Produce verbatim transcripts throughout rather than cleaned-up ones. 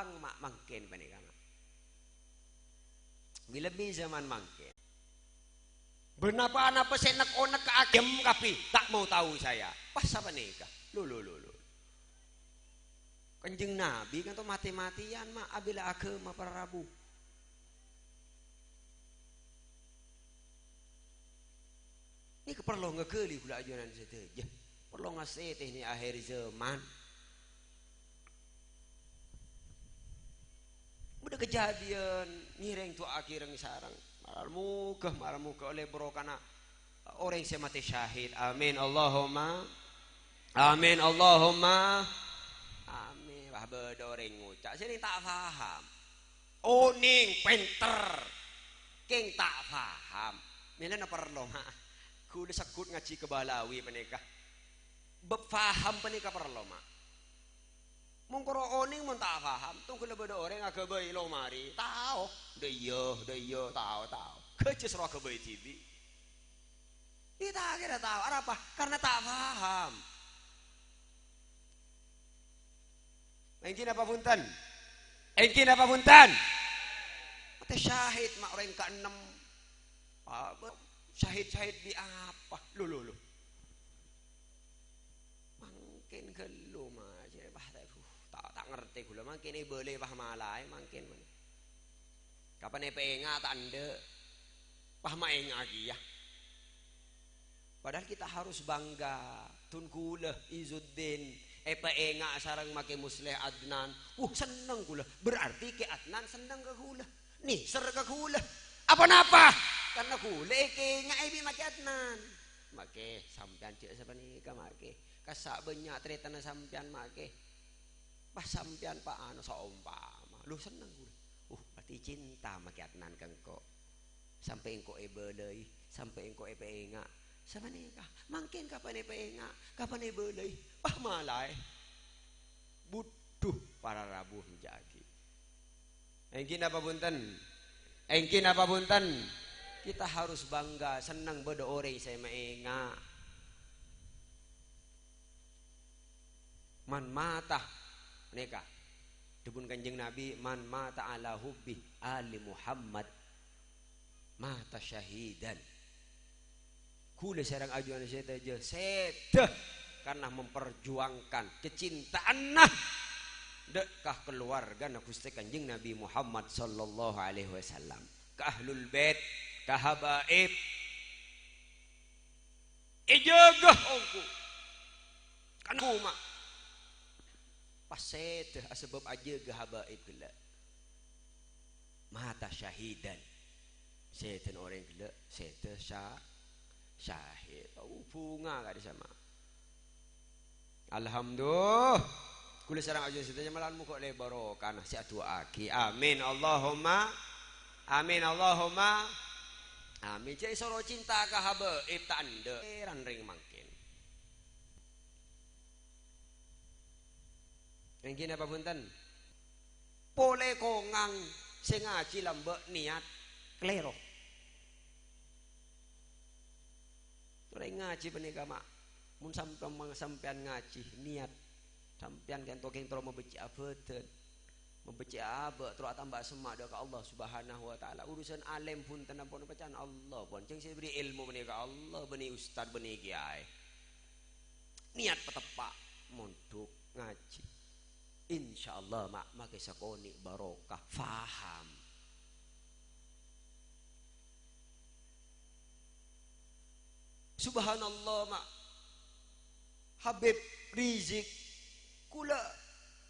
Ang ma' mangkèn panèka, ma'. Lebbi-lebbi zaman mangkèn. Bân pa-napa sè nek-onek kaagem kabbhi, tak mau tahu saya. Pas sapanèka. Lho, lho, lho, lho. Kanjeng Nabi kanto mate-mateyan, ma', abhilâ aghâma para rabu. Nèka parlo ngaghâli kaulâ ajunan sadhâjâ. Parlo ngasètè nè akhèr zaman. Bâdâ kajhâdhiyân ngèrèng du'aaghi rèng-sarèng. Malar moghâ, malar moghâ ollè barokana orèng sè matè syahid. Amin, Allahumma. Amin, Allahumma. Amin. Wah, bâdâ orèng ngoca', sè rèng ta' paham. Onèng, pènter. Kèng ta' paham. Mèlana parlo, ma'. Kaulâ segghut ngajhi ka Balawi panèka. Bab paham panèka parlo, ma'. Mon koro onèng mon ta' paham, tongghâlla bâdâ orèng aghâbây lomari, tao. Dâ' iyâ, dâ' iyâ, tao, tao. Ghâjâ soro aghâbây dhibi'. Iyâ ta' kèra tao, arapa? Karna ta' paham. Èngghi napa bhunten? Èngghi napa bhunten? Matè syahid, ma' orèng kaennem. Apa? Syahid-syahid bi' apa? Lho, lho, lho. Mangkèn ghâllu, ma', jârèya, "Wah, ta-, ta-, ta' ngartè kaulâ, mangkèn èbâlâi, wah, malaè, mangkèn, mangkèn." Kapan èpaènga' ta' endâ'? Wah, ma' ènga' kèya. Padahal kita harus bangga. Dhun kaulâ, Izuddin, èpaènga' sareng Ma' Kè Musleh Adnan. Wuh, senneng kaulâ. Berarti Kè Adnan senneng ka kaulâ. Nèser ka kaulâ. Apa-napa? Karna kaulâ èkènga'è bi' Ma' Kè Adnan. Ma' Kè, sampèyan jhâ' sapanèka, Ma' Kè. Kassa' bânnya' tarètanna sampèyan, Ma' Kè. Pas sampèyan pa-, anu, saompama. Lho, senneng kaulâ. Uh, berarti cinta Ma' Kè Adnan ka engko'. Sampè' engko' èbâlâi, sampè' engko' èpaènga'. Sapanèka, mangkèn kapan èpaènga', kapan èbâlâi. Wah, malaè. Budhu, para rabu, jâ'aghi. Èngghi napa bhunten? Èngghi napa bhunten? Kita harus bangga, senneng bâdâ orèng sè maènga'. Man mata, nèka, dhâbuna Kanjeng Nabi, "Man mata ala hubbi ali Muhammad, mata syahidan." Kaulâ sareng ajunan sadhâjâ sèdhâ karna memperjuangkan kecintaanna dâ' ka kaluwargana Ghustè Kanjeng Nabi Muhammad sallallahu alaihi wasallam, ka Ahlul Bait, ka habaib. Èjâgâ ongghu. Kan koma. Pas sèdhâ asabâb ajâgâ habaib ghellâ'. Mata syahidan. Sèdhâna orèng ghellâ', sèdhâ sya-, syahid. Oh, bhunga ka'dissa', ma'. Alhamdulillah. Kaulâ sareng ajunan sadhâjâ malar moghâ ollè barokana sè adu'aaghi. Amin. Allahumma. Amin. Allahumma. Amin. Jâ' èsoro cinta ka habaib ta' endâ'. Èran rèng mangkèn. Èngghi napa bhunten? Polè kongang sè ngajhi lambâ' niyat kalèro. Orèng ngajhi panèka, ma', mon samp-, sampèyan ngajhi, niyat sampèyan kènto kèng terro mabhecce'a bhâdhân, mabhecce'a abâ', terro atamba semma' dâ' ka Allah Subhanahu wa Ta'ala. Urusan alèm bhunten ampon pècca'an Allah, pon. Jhâng sè èberri' èlmo panèka Allah, bânnè ustad, bânnè kèyaè. Niyat pateppa', mondhuk, ngajhi. Insyaallah, ma', makè sakonè' barokah, faham. Subhanallah, ma'. Habib Rizik, kaulâ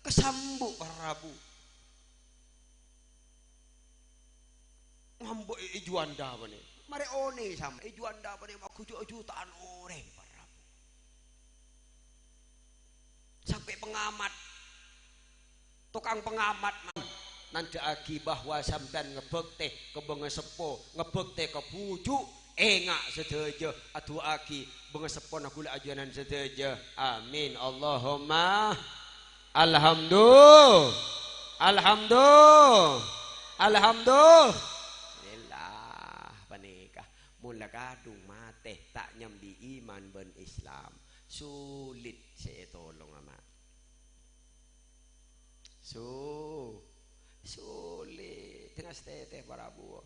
kasambu' para rabu. Ngambâ' è, è Juanda panè. Marè onèng sampè' è Juanda panè, ma' ghu ju-, juta'an orèng, para rabu. Sampè' pengamat. Tokang pengamat, man, nandhâ'aghi bahwa sampèyan ngabhâktè ka bângaseppo, ngabhâktè ka bhuju', ènga' sadhâjâ, adu'aaghi bângaseppona kaulâ ajunan sadhâjâ. Amin. Allahumma. Alhamdu-, alhamdu-, alhamdulillah. Panèka, mon la kadhung matè ta' nyambi iman bân Islam, sulit sè ètolonga, ma'. Su-, Pastè tè para rabu.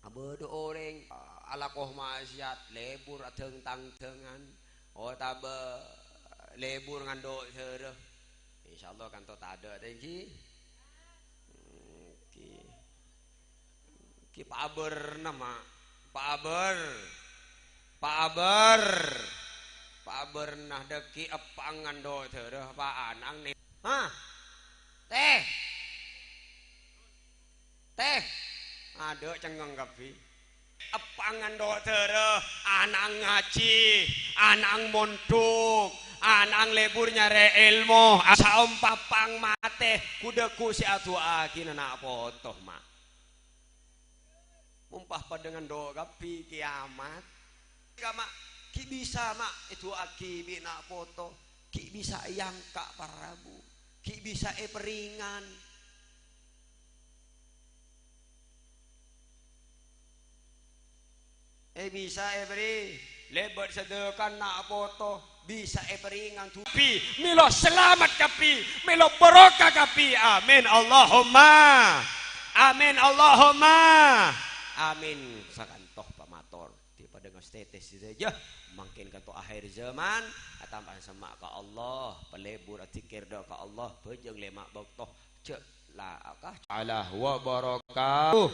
Abâdâ orèng, a-, alako ma'siyat, lebur adhâng-tangdhângan, otabâ lebur ngandhu' sara. Insyaallah kanto tadâ' tè, ghi. Ghi. Ghi pabârna, Ma'. Pabâr. Pabâr. Pabârna dâgghi' eppa' ngandhu' sara, pa' ana'na. Hah? Tè. Tè, adâ' cengngeng kabbhi. Eppa' ngandhu' sara, ana'na ngajhi, ana'na mondhuk, ana'na lebur nyarè èlmo, a-, saompamana matè, ghu-dhâgghu' sè adu'aaghi na' poto, Ma'. Mompa padâ ngandhu' kabbhi kiyamat. Ka, Ma', ghi' bisa, Ma', èdu'aaghi bi' na' poto, ghi' bisa èangka' para rabu, ghi' bisa èpèrèngan. Eh, bisa èbèrri, lèbât sadhâkana na' poto, bisa èpèrèngan dubi, mèlo salamet kabbhi, mèlo barokah kabbhi. Amin, Allahumma. Amin, Allahumma. Amin. Sakanto pamator. Dhi padâ ngastètè sadhâjâ. Mangkèn kanto akhir zaman, atampa semma' ka Allah, palebur adzikir dâ' ka Allah, bhâjâng lèma' bâkto. Jhâ' la-, ka-, Allah wa barakatuh.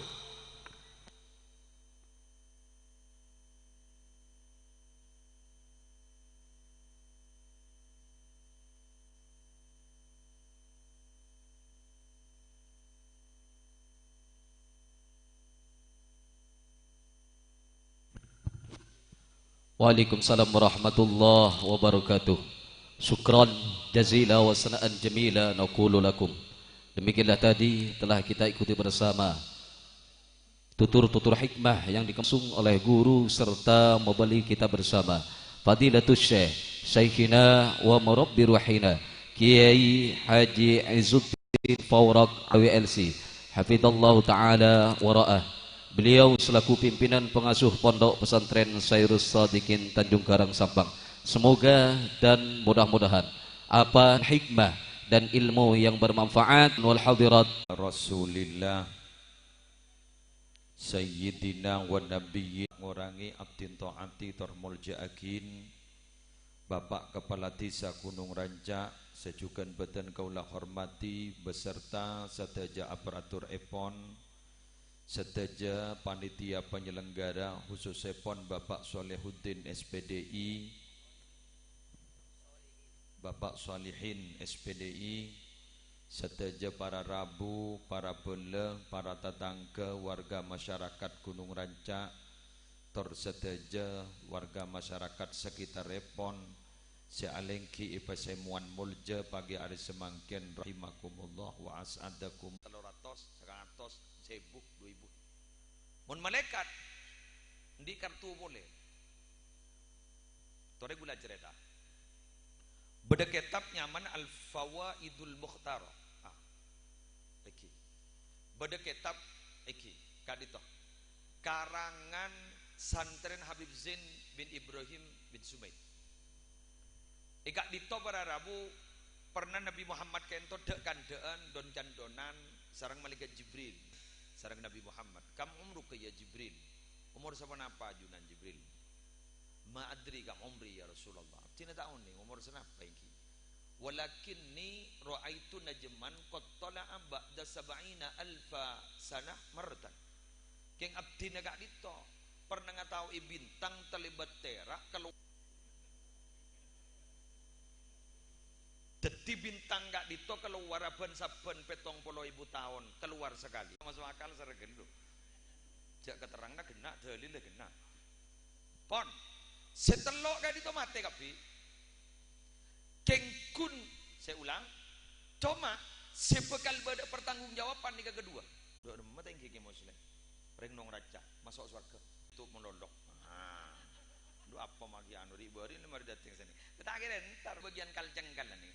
Waalaikumsalam warahmatullahi wabarakatuh. Syukran jazila wa sana'an jamila naqulu lakum. Demikianlah tadi telah kita ikuti bersama tutur-tutur hikmah yang dikemsung oleh guru serta mubali kita bersama, Fadilatus Syekh, Syaikhina wa Murabbi Ruhina, Kiai Haji Izzuddin Faurak, A W L C, hafidallahu ta'ala wa ra'ah. Beliau selaku pimpinan pengasuh Pondok Pesantren Sairus Sadikin Tanjung Karang Sampang. Semoga dan mudah-mudahan apa hikmah dan ilmu yang bermanfaat wal hadirat Rasulillah. Sayyidina wa Nabiyyi, ngorangè abdhin ta'ati tor molja'aghin Bapak Kepala Desa Gunung Rancak, sè jhughân bhâdhân kaulâ hormadhi, beserta sadhâjâ aparaturèpon, sadhâjâ panitia penyelenggara, khusussèpon Bapak Solehuddin, S P D I, Bapak Solihin, S P D I, sadhâjâ para rabu, para bhâlâ, para tatangghâ, warga masyarakat Gunung Rancak, tor sadhâjâ warga masyarakat sakitarèpon sè alèngghi è pasemowan molja pagi arè samangkèn, rahimakumullah wa as'adakum. Tello ratos, sangang atos, sèbu, du èbu. Mon malaèkat, endi' kartu polè? Torè ghulâ carèta. Bâdâ kètab nyamana Al-Fawaidul Mukhtarah. Ah, èngghi. Bâdâ kètab èngghi, ka'dinto. Karangan santrèna Habib Zain bin Ibrahim bin Sumaid. È ka'dinto para rabu, pernah Nabi Muhammad ka'dinto dhâ'-kandhâ'ân, dhun-candhunan sareng Malaikat Jibril, sareng Nabi Muhammad. "Kam umruka ya Jibril?" "Omor saponapa ajunan Jibril?" "Ma adri kam umri ya Rasulullah." Abdhina ta' onèng omor sanapa èngghi. "Walakinni ra'aitu najman qad tala'a ba'da sab'ina alfa sanah marratan." Kèng abdhina ka'dinto pernah ngataoè bintang talèbât tèra' kalu-, dhâddhi bintang ka'dinto kalowar bân-sabbhân pèttong polo èbu taon kalowar sakalè. Maso' akal sareng ghâllu. Jhâ' katerranganna ghenna', dalilla ghenna'. Pon, sè tello' ka'dinto matè kabbhi. Kèng ghun, sè ulang, coma sè bhâkal bâdâ pertanggungjawaban nèka kadhuwâ. Dhu' remma ta' èngghi Kè Muslim. Rèng Nong Raja, maso' sowarghâ. Tu' malolo. Ah. Dhu' apa maghi anu ri'-bâri' la marè dâteng sènè. Ta' kèra entar bâgiyân kal-cengkal nè.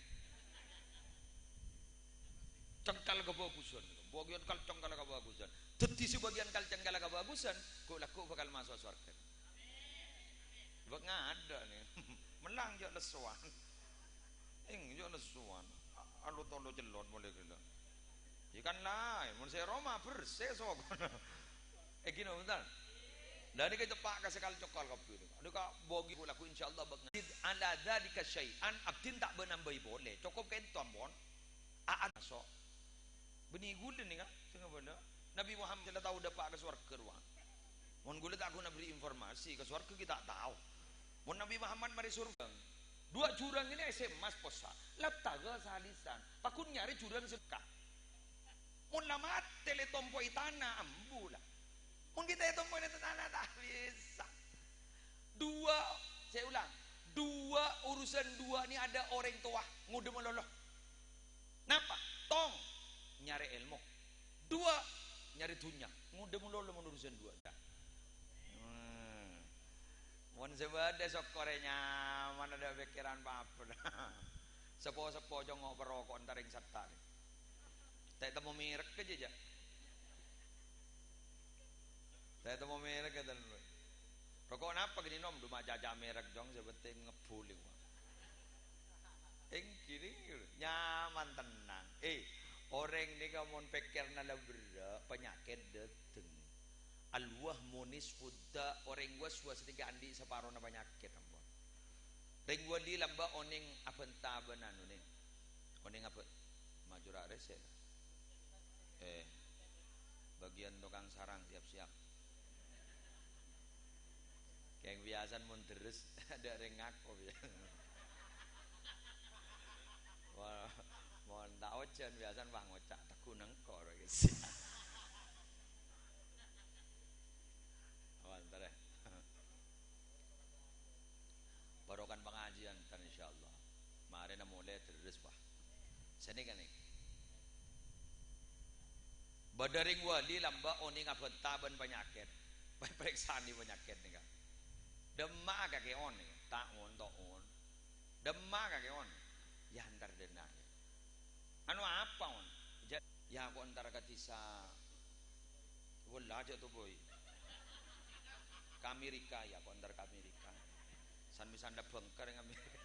Cengkal kabhâghusân. Bâgiyân kal-cengkal kabhâghusân. Dhâddhi sè bâgiyân kal-cengkal kabhâghusân, ghu'-lagghu' bhâkal maso' sowarghâ. Bâk ngadâ' nè. Mellang jhâ' lessowan. Eng, jhâ' lessowan. A-, alo-tolo cellot molè ghellâ'. Ya kan laèn, mon sè Roma bersè sokona. Eh, ghi, bhunten. Lah, nèka teppa' ka sè kal-cokal kabbhi nèka. Nèka bâgi lagu, insyaallah bâk-, "Zid ala dzalika syai'an," abdhina ta' bân nambâi polè. Cokop ka'dinto, ampon. A'at maso'. Bânnè ghulâ nèka, sè ngabâlâ. Nabi Muhammad la tao dâpa' ka sowarghâ rowa. Mon ghulâ ta' ghun aberri' informasi, ka sowarghâ ghi' ta' tao. Mon Nabi Muhammad marè surga, duwâ' jhurâng ini S M A possa', labtagha salisan, pagghun nyarè jhurâng sè lekka. Mon la matè lè tompo'è tana, ambu la. Mon kita ètompo'è tana, ta' bisa. Dua, saya ulang, dua urusan dua ini ada orang tua, ngodâ malolo. Napa? Tong, nyarè èlmo. Dua, nyarè dhunnya. Ngodâ malolo mon urusan dua. Hmm. Mon sè bâdâ sokkorè nyaman, adâ' pèkkèran pa-apa. Seppo-seppo congo' paroko' èntar rèng satta. Ta' ètemmo mèrek kèya, jâ'. Ta' ètemmo mèrek kèya, tan. Roko' napa ghi' nènom? Dhu macaca mèrek, Cong, sè pentèng ngebbhuli, wa. Èngghi, nèngghi, nyaman, tennang. Eh, orèng nèka mon pèkkèranna la berrâ', panyakèt dâteng. Al-wahmu nisfud da', orèng was-was nèka andi' saparona panyakèt, ampon. Rèng wali lambâ' onèng abânta bân anu, nèng. Onèng abân-, maju ra' rèsè. Eh, bagian tukang sarang, siap-siap. Kèng biyasana mon dherres, adâ' rèng ngako, biyasana. Wah, mon ta' ojhân, biyasana pas ngoca', "Teggu nengko, rè, guys." Awan, entar, ya. Barokan pangajiân, tan, insyaallah. Marèna molè dherres, wah. Sanèka, nèng. Bâdâ rèng wali lambâ' onèng abânta bân panyakèt. Parèksanè panyakèt nèka. Dâmma'a kakè on nèka. Ta' on, ta' on. Dâmma'a kakè on. Ya, entar dâna. Anu apa, on? Ja-, ya, ko' entar ka dhisa. Wala, jâ' to, boy. Ka Amerika, ya, ko' entar ka Amerika. San-, misan la bengker neng Amerika.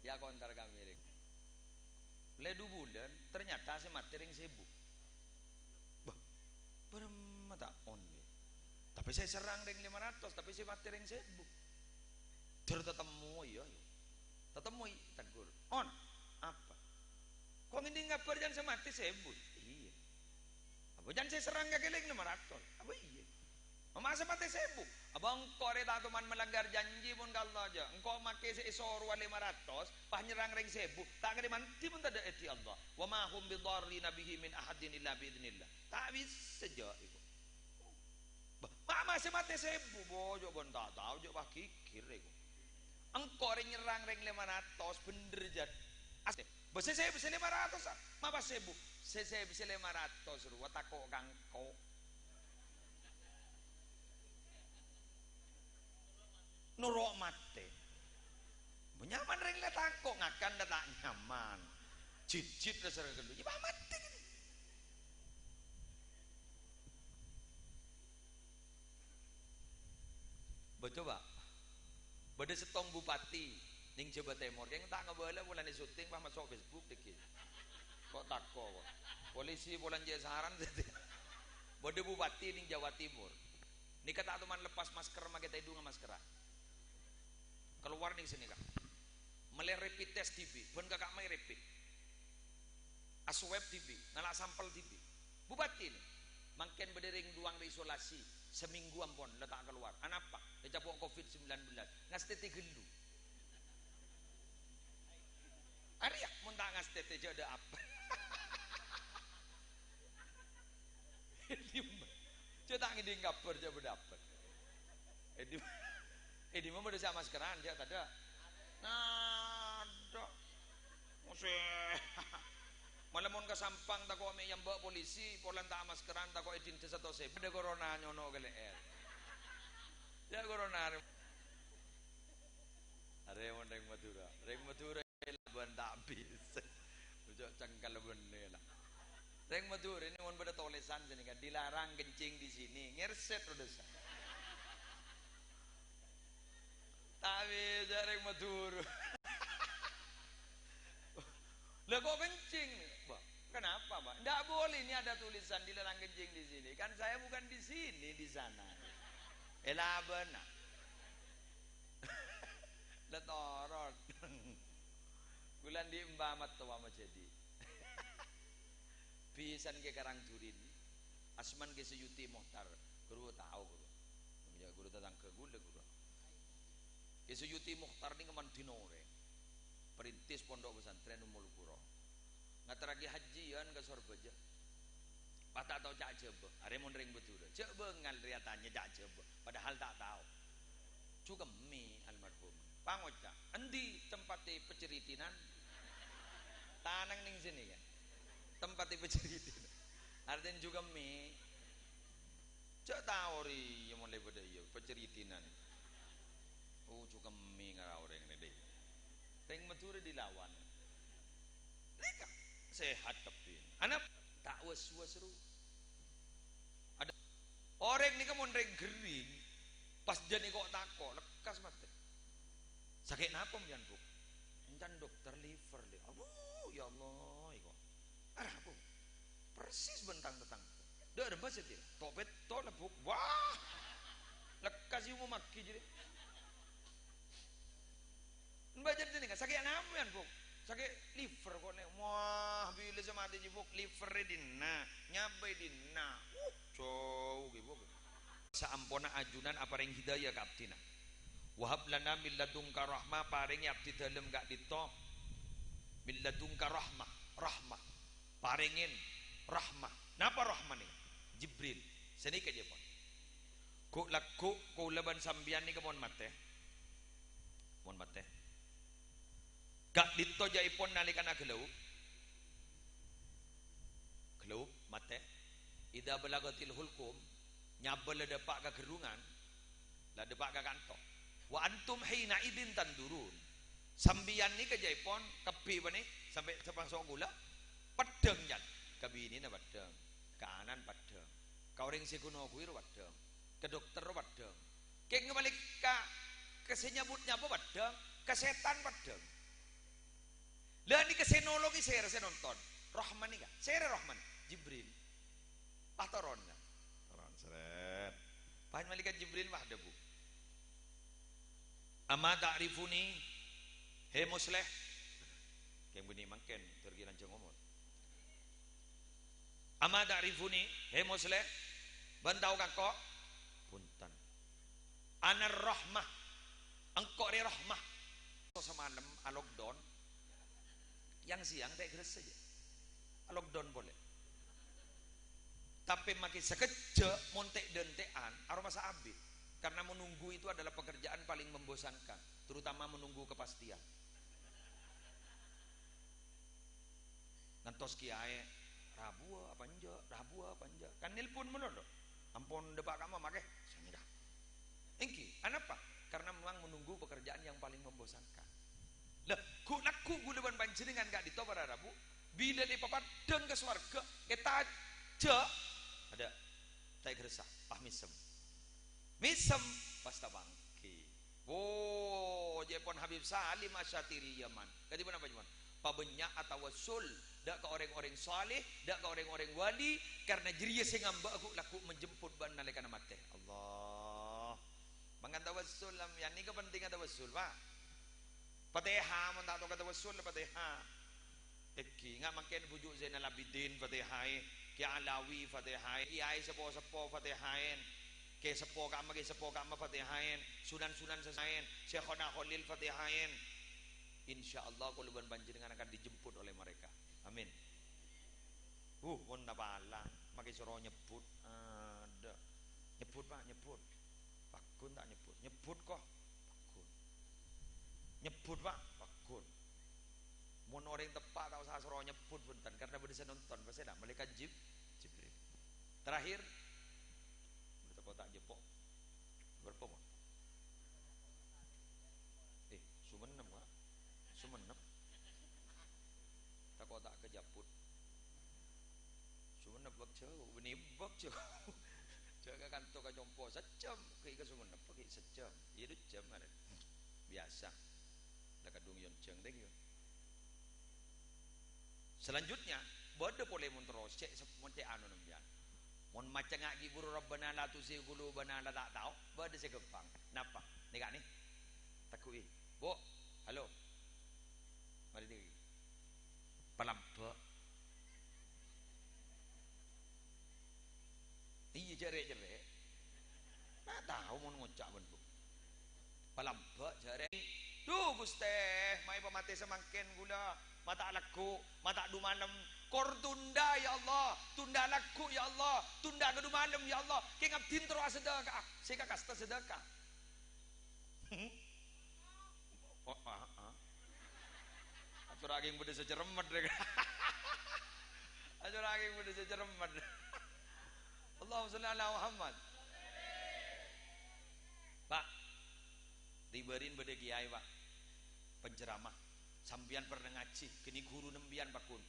Ya, ko' entar ka Amerika. Lè du bulân, ternyata sè matè rèng sèbu. Bâh, bârâmma ta' on, yâ? Tapè sè serrang rèng lèma ratos, tapè sè matè rèng sèbu. Dur tatemmo, iyâ, iyâ. Tatemmo, i-, tegur. "On, apa?" "Ko' ngèdhing kabhâr jân sè matè sèbu?" "Iyâ." "Apa jân sè serrang kakè lèng lèma ratos?" "Apa iyâ." "Ma' sè matè sèbu?" "Apa engko' rè ta' toman melanggar janji mon ka Allah, jâ'? Engko' makè sè èsorowa lèma ratos, pas nyerrang rèng sèbu, ta' kèra mandhi mon tadâ' èdhi Allah. Wa ma hum bidharrina bihi min ahadin illa bi idznillah." Ta' bisa, jâ', iko. Bâh, ma', ma' sè matè sèbu, bo, jâ' bân ta' tao, jâ' pas ghighir, iko. Engko' rè nyerrang rèng lèma ratos, bhendher, jâ'. As-, bâh, sè sèbu, sè lèma ratos, a, ma' pas sèbu. Sè sèbu, sè lèma ratos rowa tako' ka engko'. Noro' matè. Nyaman rèng la tako', ngakan la ta' nyaman. Jit-jit la sèrè ghâllu. Yâ, pa matè, gitu. Bâ, coba. Bâdâ sèttong bupati nèng Jawa Timur. Kèng ta' ngabâlâ polana syuting, pas maso' Facebook, dâggi'. Ko' tako', ko'. Polisi polana cè' saran. Bâdâ bupati nèng Jawa Timur. Nèka ta' toman lepas masker, makè tèdung maskèrra. Kalowar nèng sanèka. Mellè rapid test dhibi', bân kaka' maè rapid. Aswab dhibi', ngala' sampel dhibi'. Bupati nè, mangkèn bâdâ rèng duwâng rè isolasi, samènggu ampon la ta' kalowar. Anapa? Ècapo' covid sembilan belas. Ngastètè ghâllu. Arèya, mon ta' ngastètè, jâ' dâ' apa. È dimma? Jâ' ta' ngèdhing kabhâr, jâ' bâdâ apa. È dimma? È dimma bâdâ sè amaskèran, jâ' tadâ'? Nadâ'. Mosè. Mala mon ka Sampang tako' mè' èambâ' polisi, polana ta' amaskèran tako' èdenda satos èbu. Bâdâ corona nyono kalè'èr. Jâ' corona. Arèya mon rèng Madhurâ. Rèng Madhurâ. Bân ta' bisa. Ojo cengkel bânnè la. Rèng Madhurâ nè mon bâdâ tolèsan sanèka, "Dilarang kencing di sini." Ngèrsèt rowa dâ' sa. Ta' bisa rèng Madhurâ. La ko' kencing nè? Bâh, Tak boleh, ini ada tulisan dilarang kencing di sini. Kan saya bukan di sini, di sana. Elabana. Letorot. Bulan di Emba Mattowa majadi. Bisan ke Karang Durin. Asman ke Suyuti Muhtar. Guru tahu, guru. Ya, guru tetangga gula, guru. Ki Suyuti Mukhtar nèka mandhina orèng. Perintis pondok pesantren Ummul Qura. Ngaterraghi hajjiyan ka Sorbhâjâ. Pas ta' tao ca' Jhâbâ, arè mon rèng Madhurâ. Jhâ' bângal rèya tanya ca' Jhâbâ, padahal ta' tao. Jhukemmè almarhum. Pangoca', "Endi tempattè paceritinan?" Tanang nèng sènè, kan? Tempattè paceritinan. Artèna jhukemmè. Jhâ' tao rèya mon lè padâ iyâ, paceritinan. Oh, jhukemmè ngara orèng nè, dè. Rèng Madhurâ dilawan. Nèka sehat kabbhi. Ana' ta' was-was, ru. Ada orèng nèka mon rèng ghering, pas jhâ' nèko tako', lekkas matè. "Sakè' napa, mbiyan, Bu'?" "Èncan dokter liver, lè." "Aduh, ya Allah, iko." "Arapa, Bu'?" "Persis bân tang-tetangga." "Dâ' remma sè tèra?" "To' petto' la, Bu'." Wah! Lekkas iyâ momaghi jârèya. Mbak jârèya nèka, "Sakè' napa, mbiyan, Bu'?" "Sakè' liver, kok, nè." "Wah, bilâ sè matè jiyâ, Bu', liver è dinna', nyabâ è dinna'." Uh, jhâu, ghi, Bu'. Saamponna ajunan aparèng hidayah ka abdhina. "Wa hab lana min ladunka rahmah," parèngè abdhi dhâlem ka'dinto. "Min ladunka rahmah," rahmah. Parèngè rahmah. Napa rahmah nèka? Jibril. Sanèka jhâ' pon. Ghu'-lagghu' kaulâ bân sampèyan nèka mon matè. Mon matè. Ka'dinto jhâ'èpon nalèkana ghâlâu. Ghâlâu, matè. "Idza balagatil hulqum," nyabâ la dâpa' ka ghârrungan, la dâpa' ka kanto. "Wa antum hina idzin tanzurun." Sampèyan nèka jhâ'èpon kabbhi panè sampè' termasuk kaulâ, peddhâng, can. Ka binèna peddhâng, ka ana'na peddhâng, ka orèng sè ghu-noghuwi ro peddhâng, ka dokter ro peddhâng. Kèng malèka, ka sè nyabut-nyabut peddhâng, ka sètan peddhâng. Lah nèka sè nolongè sèra sè nonton? Rahman nèka. Sèra Rahman? Jibril. Pas toron, kan? Toron, sret. Pas malaikat Jibril pas adhâbu, "Ama ta'rifuni, he Musleh?" Kèng bânnè mangkèn, dâr ghi' lanjhâng omor. "Ama ta'rifuni, he Musleh? Bân tao ka engko'?" "Bhunten." "Ana rahmah." "Engko' rè rahmah." Samalem a-lockdown. Yang sèyang ta' èghâressa, jâ. A-lockdown polè. Tapè makè sakejjhâ' mon tè'-dântè'an, aromasa abit. Karena menunggu itu adalah pekerjaan paling membosankan, terutama menunggu kepastian. Ngantos kèyaè, "Rabuwâ apa enjâ'? Rabuwâ apa enjâ'?" Kan nelpon malolo. "Ampon dâpa' ka'emma, makè?" "Sèngghâ." Èngghi, anapa? Karena memang menunggu pekerjaan yang paling membosankan. Lah, ghu'-lagghu' kaulâ bân panjhennengngan ka'dinto para rabu, bilâ lè papaddhâng ka sowarghâ, ètajâ', adâ', ta' èghâressa, pas mèsem. Mèsem, pas tapangghi. Wo, jâ'èpon Habib Salim Asy-Syatiri Yaman. Kadhi ponapa, Yaman? Pabânnya' atawassul, dâ' ka orèng-orèng saleh, dâ' ka orèng-orèng wali, karna jârèya sè ngambâ'â ghu'-lagghu' menjemput bâ'na nalèkana matè. Allah. Mangkana tawassul, lam-, yan nèka pentingnga tawassul, Pak. Fatihah, mon ta' tao ka tawassul, Fatihah. Èngghi, nga' mangkèn Bhuju' Zainal Abidin, Fatihaè, Kè Alawi, Fatihaè, kèyaè seppo-seppo, Fatihaèn, kè seppo ka'emma, kè seppo ka'emma, Fatihaèn, sunan-sunan sè saèn, Syaikhona Kholil, Fatihaèn. Insyaallah, kaulâ bân panjhennengngan akan dijemput oleh mereka. Amin. Uh, mon napalang, makè soro nyebbhut. Adâ'. Nyebbhut, Pak, nyebbhut. Pagghun ta' nyebbhut? Nyebbhut, ko'. Pagghun. Nyebbhut, Pak. Pagghun. Mon orèng teppa' ta' osa soro nyebbhut, bhunten, karna bâdâ sè nonton, pastèna malaèkat Jib-, Jibril. Terakhir, bâdâ tako' ta' jeppo'. Bârâmpa, Pak? Eh, Sumenep, Pak. Sumenep. Tako' ta' kajhâbhut. Sumenep bâk jhâu, bânnè bâk jhâu. Jhâ' ka kanto ka compo sajjhâm, ghi' ka Sumenep ghi' sajjhâm. Iyâ, du jhâm arè. Biyasa. La kadhung yonjhâng tèng yâ. Selanjutnya, Bâdâ polè mon terros, cè' sep-, mon cè' anu sampèyan. Mon maca nga' ghi' buru Rabbana la tuzigh qulubana la ta' tao, bâdâ sè ghâmpang. Napa? Nèka nè. Tegghu'i. Bu, halo. Mari tegghu'i. Palambâ'. Iyâ, jâ' rè'-cerrè'. Ta' tao mon ngoca' bân bu. Palambâ' jâ' rè'. Dhu, Ghustè, maè pamatè samangkèn ghulâ. Ma' ta' lagghu', ma' ta' dhu malem. Kor tunda, ya Allah. Tunda lagghu', ya Allah. Tunda ka dhu malem, ya Allah. Kèng abdhina terro asadhâka'a. Sè kakasta sadhâka. Oh, ah, ah. Acora'aghi bâdâ sè cerremmet, rè. Acora'aghi bâdâ sè cerremmet. Allahumma shalli ala Muhammad. Pak, di Barin bâdâ kiai, Pak. Penceramah. Sampèyan pernah ngajhi, ghâni ghuru sampèyan, Pak Gun.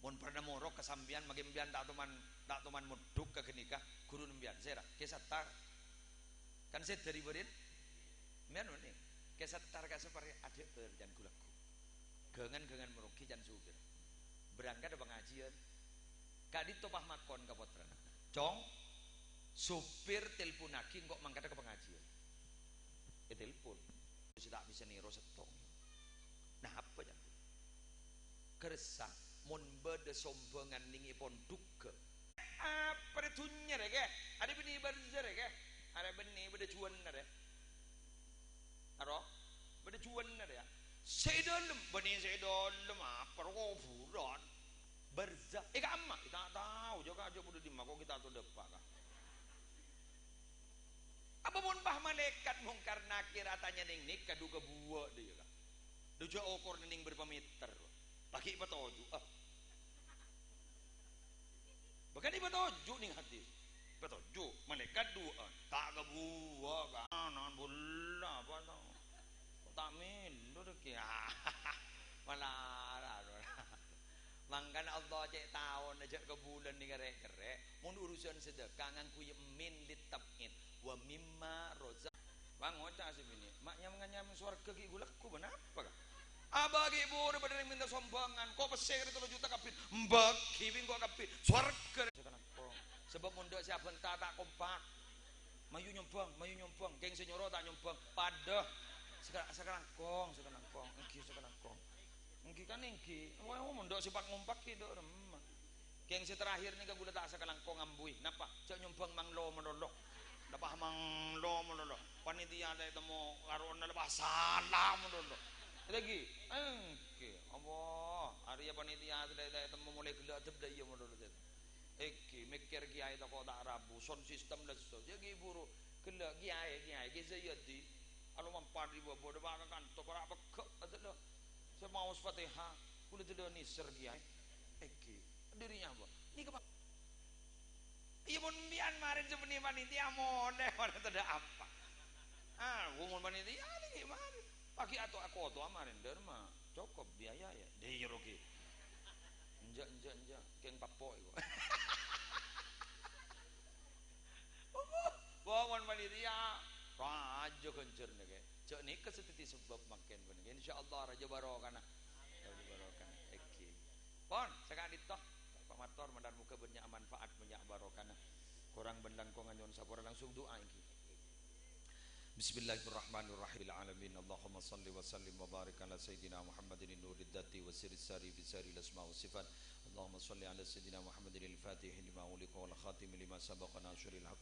Mon pernah morok ka sampèyan, mangkèn sampèyan ta' toman, ta' toman mondhuk ka ghânèka, ghuru sampèyan. Sèra, Kè Sattar. Kan sè dâri Barin? Sampèyan onèng. Kè Sattar ka Sapar adhâ'âr can ghu-lagghu. Ghângan-ghângan marogi can sopir. Berangkat pangajiyân. Ka'dinto pas makon ka pottrana. "Cong, sopir telponaghi engko' mangkada ka pangajiyân." Ètelpon. Sè ta' bisa nèro sèttong. Napa, can? Kersa, mon bâdâ sombhângan nèng è pondhugghâ. Apa rè dhunnya rè, kè? Arè bânnè bârza rè, kè? Arè bânnè bâdâ juwânna rè. Aro? Bâdâ juwânna rè, ya. Sè è dâlem, bânnè sè è dâlem, apa rè kobhurân? Bârza. È ka'emma? Ta' tao, jâ' kajâ' bâdâ dimma, ko' ghi' ta' tao dâpa', ka. Apa mon pas malaèkat Mungkar Nakir atanya nèng nèka dhu kabuwâ' dâ' iyâ, Ka'? Dhu jâ' okorna nèng bârâmpa mèter, Pak? Paghi' patoju', ah. Bahkan èpatoju' nèng hadis. Patoju', malaèkat duwâ'ân. Ta' kabuwâ', Ka'. Nan bolla apa tao? Ta' mèlo rè kèya. Malara. Mangkana Allah cè' taona jâ' kabulâna nèka rè'-cerrè', mon urusan sedekah ngangghuy min lit tab'id, "Wa mimma roza-," Bâng, ngoca' sè binè', "Ma' nyam-nganyam sowarghâ ghi' ghu-lagghu, bân apa, Ka'?" Abâ' ghi' buru padâ rèng mènta sombhângan, ko' pèssè rè tello juta kabbhi, bâghi bi' engko' kabbhi, sowarghâ rè. Sakalangkong. Sabâb mon dâ' sè abhânta ta' kompak. Mayu nyombhâng, mayu nyombhâng, kèng sè nyoro ta' nyombhâng, padâ. Saka-, sakalangkong, sakalangkong, èngghi sakalangkong. Èngghi kan èngghi. Wah, mon dâ' sè pak-ngompak ghi' dâ' remma. Kèng sè terakhir nèka ghulâ ta' sakalangkong ambuwi. Napa? Jâ' nyombhâng manglo malolo. Napa manglo malolo. Panitia ta' ètemmo karo'na napa sala malolo. Lagi, èngghi. Allah, arèya panitia ta' ètemmo molaè ghellâ' dâbdâ iyâ malolo. Èngghi, mèkkèr kiyaè tako' ta' rabu, sound system lesso. Jâ' ghi' buru ghellâ' kiyaè, kiyaè, Kè Zayadi. Alo mampan ri bâbâ, dâpa' ka kanto, para' pegghâ', adâ' lho. Sè maos Fatihah, ghulâ dâlâ nèser kiyaè. Èngghi, dâri nyapa? Nèka, Pak. Iyâ, mon sampèyan marèn sè bânnè panitia, molè, marèn tadâ' apa. Ah, ghu mon panitia, nèka marèn. Paghi' ato-, akoto marèn, dârma. Cokop biaya, ya. Dè, iyâ, rogi. Enjâ', enjâ', enjâ'. Kèng pappo' iku. Wah, mon panitia, rajâ ghânjhârna, Kè. Jâ' nèka sè dhâddhi sabâb mangkèn panèka. Insyaallah, rajâ barokana. Rajâ barokana. Èngghi. Pon, saka'dinto. Bapa' mator, mandhâr moghâ bânnya' manfaat, bânnya' barokana. Korang bân langkongan nyo'on sapora, langsung du'a èngghi. Bismillahirrahmanirrahim. Alamin. Allahumma shalli wa sallim wa barik ala Sayyidina Muhammadin nurid dzati wa sirris sari fi sari asma wa sifat. Allahumma shalli ala Sayyidina Muhammadin al-Fatih lima ughliqa wal khatim lima sabaqa nasiril haq